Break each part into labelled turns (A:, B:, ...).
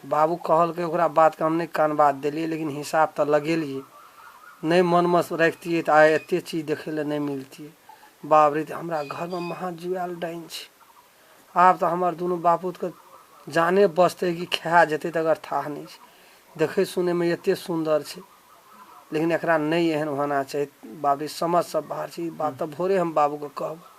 A: बाबू कहलकै ओकरा बातके हम नहि कान बात देलियै, लेकिन हिसाब तऽ लगेलियै। नहि मनमे राखितियै तऽ आइ एते चीज देखै लए नहि मिलतियै। बाप रे, हमरा घरमे महा जुआयल डाइन छै। आब तऽ हमर दुनू बापूतके जाने बचतै कि खा जेतै तकर थाह नहि छै। देखै सुनैमे एते सुन्दर छै, लेकिन एकरा नहि एहन होना चाही। बाप रे, समझसँ बाहर छै ई बात। तऽ भोरे हम बाबूके कहबै।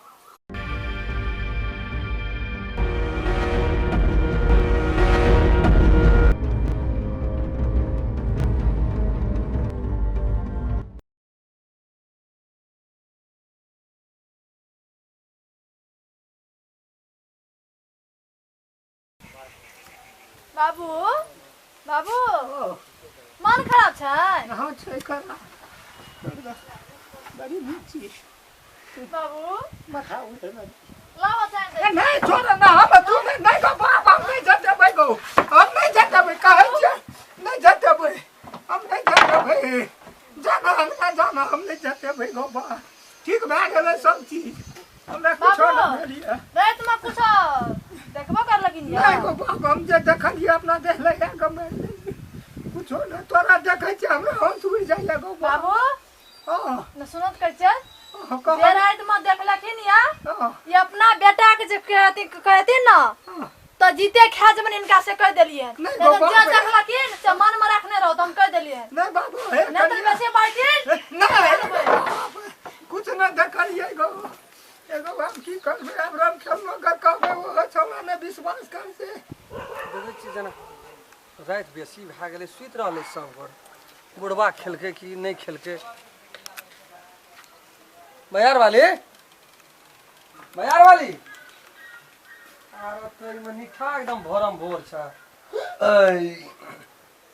B: बाबू, बाबू, मन खराब छै?
C: हाँ छै खराब, बड़ी नीक छी।
B: बाबू,
C: माथा उठे।
B: लाओ चाय दे।
C: नहीं छोड़ ना, हम तू नहीं नहीं गो बाप, हम नहीं जतेबै गो, हम नहीं जतेबै, कहै छियै नहीं जतेबै, हम नहीं जतेबै। जाना अंगना जाना, हम नहीं जतेबै गो बा। ठीक भए गेलै सब चीज, हमरा कुछो
B: बाबू।
C: नहि भेलियै।
B: राति में कुछ देखबो कर लगिन?
C: नहीं गो बाप, हम जे देखलियै अपना देख लगा के मारि लेलियै, कुछो नहि। तोरा देखै छियै हमरा हंस उड़ि जाइए गो बाप।
B: बाबू।
C: हँ।
B: न सुनत कहै छै।
C: हँ, कह।
B: जे राति में देखलखिन या
C: हँ।
B: ये अपना बेटा के जे कहथिन कहथिन ना
C: हँ।
B: तो जीते खा जबन इनका से कह देलिए।
C: नहीं,
B: नहीं तो
C: बाबा,
B: जे देखलखिन से मन में रखने रहो तो हम कह देलिए।
C: नहीं बाबू, हे
B: नहीं तो
C: कनिया।
B: वैसे बैठिन।
C: नहीं बाप, कुछ नहि देखलियै गो एगो। हम की करबै आब? राम खेलनो के कहबै, ओ छौड़ा नहि विश्वास करतै।
A: देखै छियै जेना राति बेसी भए गेलै, सुति रहलै सब गोर। बुढ़बा खेलकै कि नहि खेलकै? भैयार वाली, भैयार वाली, आरो तो एहिमे निठा एकदम भोरम भोर छै। ऐ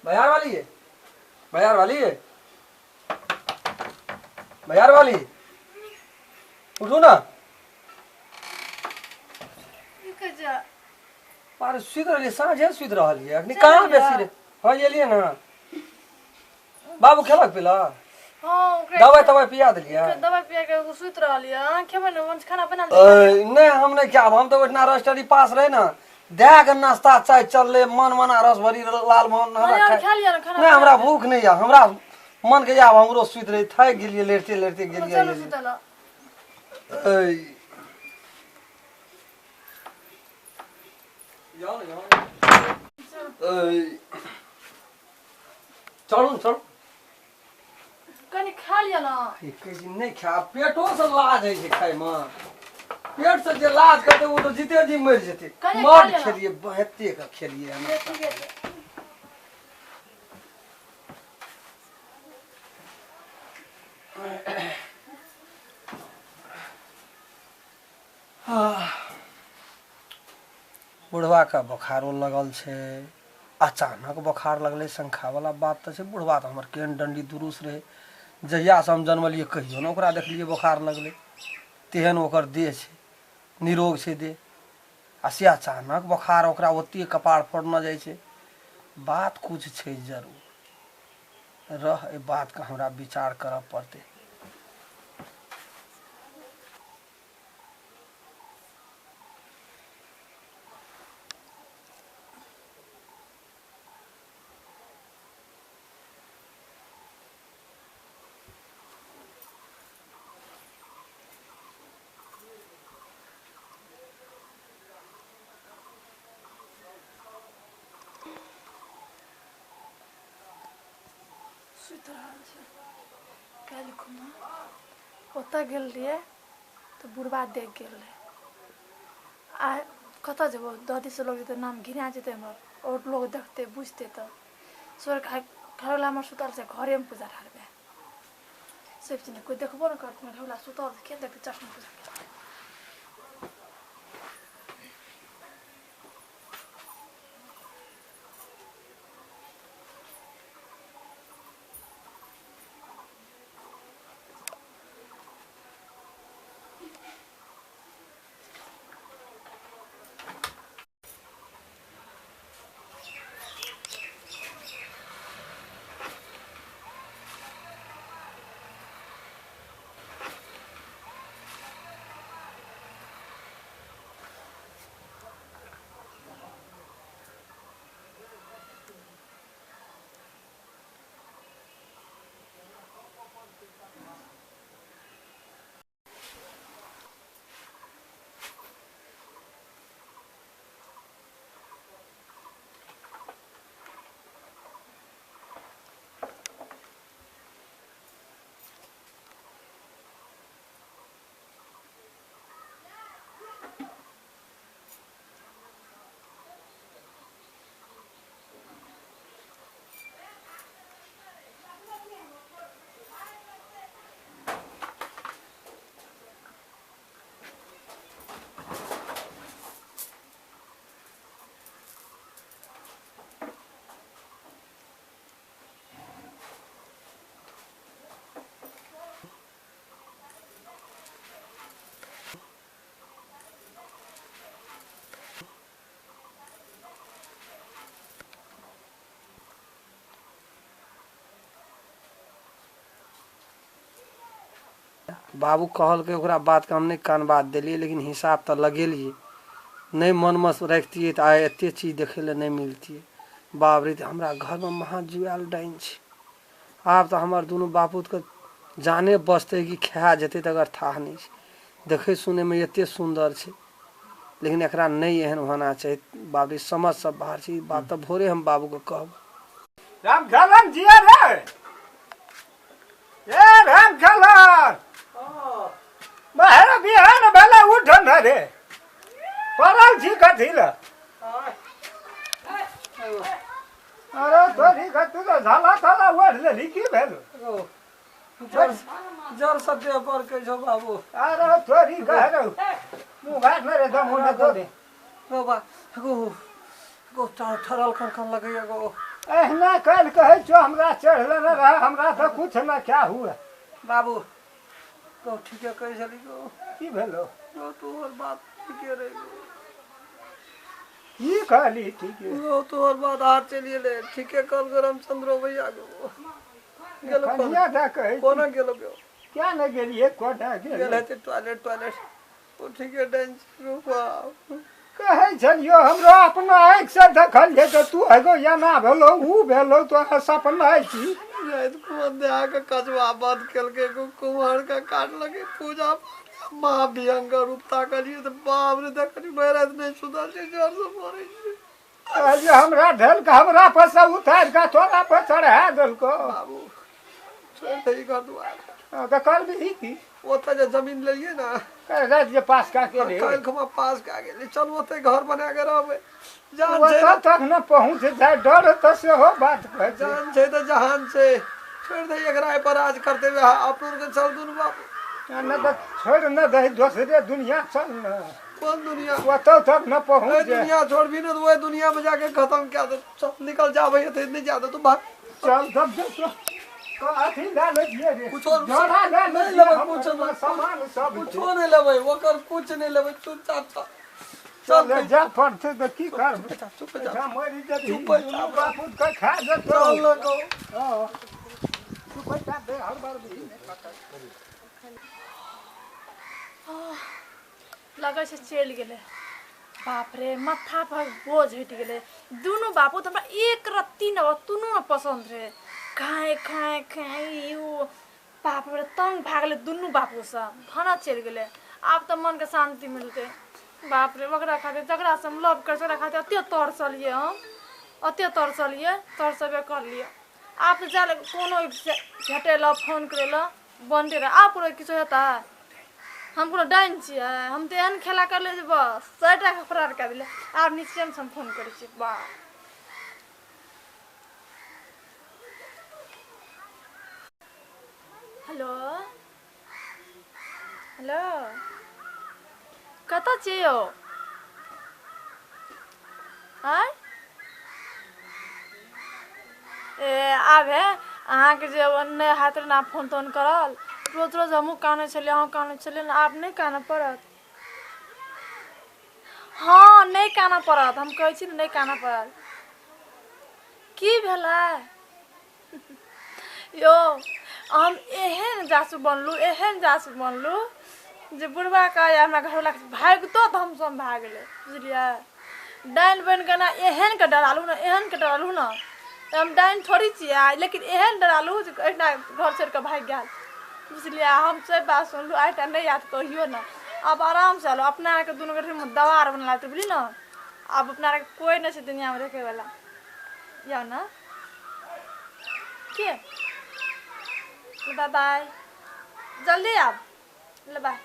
A: भैयार वाली, भैयार वाली, भैयार वाली, उठू ना।
B: की कहै छै?
A: अरे सुति रहलियै, साँझे सुति रहलियै। अखनी
B: चलि
A: कहाँ
B: एलियै?
A: बेसी रे। हँ, एलियै ने। बाबू खेलक पिलक?
B: हाँ, ओकरे
A: दवाइ तवाइ पिया देलियै?
B: दवाइ पिया के एगो सुति रहल यऽ। अहाँ खेबै ने? वंश खाना बना।
A: ऐ, नहि, हम नहि खायब। हम तऽ ओहिठिना रस्टरी पास रहै ने, दए के नाश्ता चाय चललै मन मना रस भरी लाल मोहन हमरा
B: खाना
A: खाय।
B: खा लिअ ने खाना।
A: नहि, हमरा भूख नहि यऽ। हमरा मन के आब हमरो सुति रही, थाकि गेलियै लेटते लेटते गेलियै।
B: चलू
A: एलियै।
B: सुतल।
A: ऐ। जाउ ने, जाउ ने। ऐ। चलू ने, चलू।
B: कनि खा लिअ ने।
A: ई कहै छी नहि खायब, पेटो से लाज होइ छै खायमे। पेट से जे लाज करतै ओ तऽ जीते जी मरि जेतै।
B: कनि खा
A: मर्द
B: लिअ ने।
A: खेलियै, एते के खेलियै हम।
B: ठीके छै।
A: बुढ़बाके बोखारो लगल छै, अचानक बोखार लगलै, शंखावला बात तऽ छै। बुढ़बा तऽ हमर केहन डंडी दुरुस्त रहै, जहियासँ हम जनमलियै कहियो ने ओकरा देखलियै बोखार लगलै। तेहन ओकर देह छै, निरोग छै देह, आ से अचानक बोखार ओकरा ओतेक कपार फोड़ने जाइ छै। बात कुछ छै जरूर। रह, एहि बातके हमरा विचार करऽ पड़तै।
B: सुति रहल छै। काल्हि खुना ओतऽ गेल रहियै तऽ बुढ़बा देख गेल रहै। आ कतऽ जेबौ दादीसँ लोग जेतै, नाम घिना जेतै हमर, आओर लोग देखतै बुझतै। तऽ सोर घरवला हमर सुतल छै, घरेमे पूजा ढारबै सब चीज, कोइ देखबो नहि करतै। घरवला सुतल छै, के देखतै? चश्मा पूजा करतै।
A: बाबू कहलकै ओकरा बातके हम नहि कान बात देलियै, लेकिन हिसाब तऽ लगेलियै। नहि मनमे राखितियै तऽ आइ एते चीज देखै लए नहि मिलतियै। बाप रे, हमरा घरमे महा जुआयल डाइन छै। आब तऽ हमर दुनू बापूतके जाने बचतै कि खा जेतै तकर थाह नहि छै। देखै सुनैमे एते सुन्दर छै, लेकिन एकरा नहि एहन होना चाही। बाप रे, समझसँ बाहर छै ई बात। तऽ भोरे हम बाबूके कहब।
C: राम खेलन जिया रे, ए राम खेलन, बाहर बिहान भेला उठ न रे, पड़ल छी कथी ल? अरे तोरी का तू तो झाला थाला ओढ़ लेली, की भेल?
A: जर सब देह पर कहै छौ बाबू।
C: अरे तोरी कह रे, मुँह घाट में रे दम न तोरे।
A: गो बा गो गो, ठरल खन खन लगैया गो।
C: एहना काल्हि कहै छौ हमरा चढ़ लेने रहे, हमरा तऽ कुछ न क्या हुआ।
A: बाबू गो, ठीके कहै छली गो।
C: की भेलो?
A: गो, तोहर बात ठीके रहे गो।
C: की कहली ठीके?
A: गो, तोहर बात हाथ चलि गेलै, ठीके कहलकै रामचंद्रो भैया गो। गेलो?
C: कनिया दऽ कहै छी।
A: कोना गेलो गो?
C: क्या ने गेलियै, कोना
A: गेल
C: गेलियै?
A: हेतै टॉयलेट। टॉयलेट ओ ठीके डांस गो बाप।
C: कहै छलियो, हमरो अपना आँखि से देखलियै तऽ तू एगो एना भेलौ, ऊ भेलौ, तोरा सपना छी।
A: जाइत कुमार देहा के कचवा बंद केलकै एगो कुम्हर के काटलकै, पूजा पाठ महाभयंकर रूप ताकलियै तऽ बाप रे, देखली भरि राति नहि सुतल छै, जोर से मरै छै।
C: कहलियै हमरा ढेल के हमरा पर से उतारि कऽ तोरा पर चढ़ा देलको।
A: बाबू, छोड़ि दही घर दुआर।
C: हँ, तऽ करबिही की?
A: ओतऽ जे जमीन लेलियै ने।
C: काल्हि राति जे पास कऽ के रे।
A: काल्हि खुमा पास कए गेलै, चल ओतै घर बना के रहबै। जान छै।
C: ओतऽ तक ने पहुँच जाय, डर तऽ सेहो बात कहै छै।
A: जान छै तऽ जहान छै। छोड़ि दही एकरा एहि पर राज करते वएह अपनो के। चल दुनू बाबू।
C: नहि तऽ छोड़ि न दही, दोसरे दुनिया चल ने।
A: कोन दुनिया?
C: ओतऽ तक न
A: ओहि
C: पहुँच जाय।
A: दुनिया छोड़बी ने तऽ ओहि दुनिया में जाके खत्म कए दे। चल निकल, जाबै तऽ नहि जा दे तू, भाग।
C: चल तब जो तो अथी लए लै छियै रे।
A: कुछो
C: झोरा लए लै
A: नहि
C: छियै,
A: लेबै।
C: हम
A: कुछो नहि।
C: सामान सब छै।
A: कुछो नहि लेबै ओकर, कुछ नहि लेबै। चुपचाप चल, चल।
C: चल, जा पड़तै तऽ की करबै?
A: चुप जा, चुप जा।
C: एहिठाम मरि जेबही,
A: चुप जा।
C: दुनू बापूत के खा जेतौ।
A: चल ने कहू।
C: हँ। चुप जा, दे हर बार भी नहि पकड़।
B: लगै छै चलि गेलै। बाप रे, माथा पर बोझ हटि गेलै। दुनू बापू तऽ हमरा एक रत्ती ने दुनू ने पसन्द रहै। खाय खाय खाय ई ओ, बाप रे, तंग भए गेलै दुनू बापूसँ। भाना चलि गेलै, आब तऽ मनके शान्ति मिलतै। बाप रे, ओकरा खातिर जकरासँ हम लव करै छी, ओकरा खातिर एते तरसलियै हम, एते तरसलियै, तरसबे करलियै। आब तऽ जाय कोनो भेटै लए, फोन करै लए बन्दे रहै। आब कोनो किछो हेतै? हम कोनो डाइन छियै? हम तऽ एहन खेला करलियै जे बस 100 टाका फरार कए देलियै। आब निश्चिन्तसँ हम फोन करै छियै। वाह, हेलो हेलो, कतऽ छियै यौ? आँय, ए आब हे अहाँके जे नहि हैत रहै ने फोन तोन करल, रोज रोज हमहूँ कानै छलियै, अहूँ कानै छलियै ने। आब नहि कानऽ पड़त। हँ, नहि कानऽ पड़त, हम कहै छी ने, नहि कानऽ पड़त। की भेलै यौ? हम एहन जासू बनलहुँ, एहन जासू बनलहुँ जे बुढ़बाके या हमरा घरवलाके भागितो तऽ हमसभ भए गेलै, बुझलियै? डाइन बनि कऽ ने एहन के डरालहुँ ने, एहन के डरालहुँ ने, तऽ हम डाइन थोड़ी छियै, लेकिन एहन डरालहुँ जे एहिना घर छोड़ि कऽ भागि गेल, बुझलियै? हम से बात सुनलहुँ, आइ तऽ नहि याद कहियो ने। आब आरामसँ एलहुँ। अपना आरके दुनू गोटे दवार बनल हेतै, बुझली ने? आब अपना आरके कोइ नहि छै दुनिआँमे देखैवला यौ ने के। बाय बाय, जल्दी आब। ले बाय।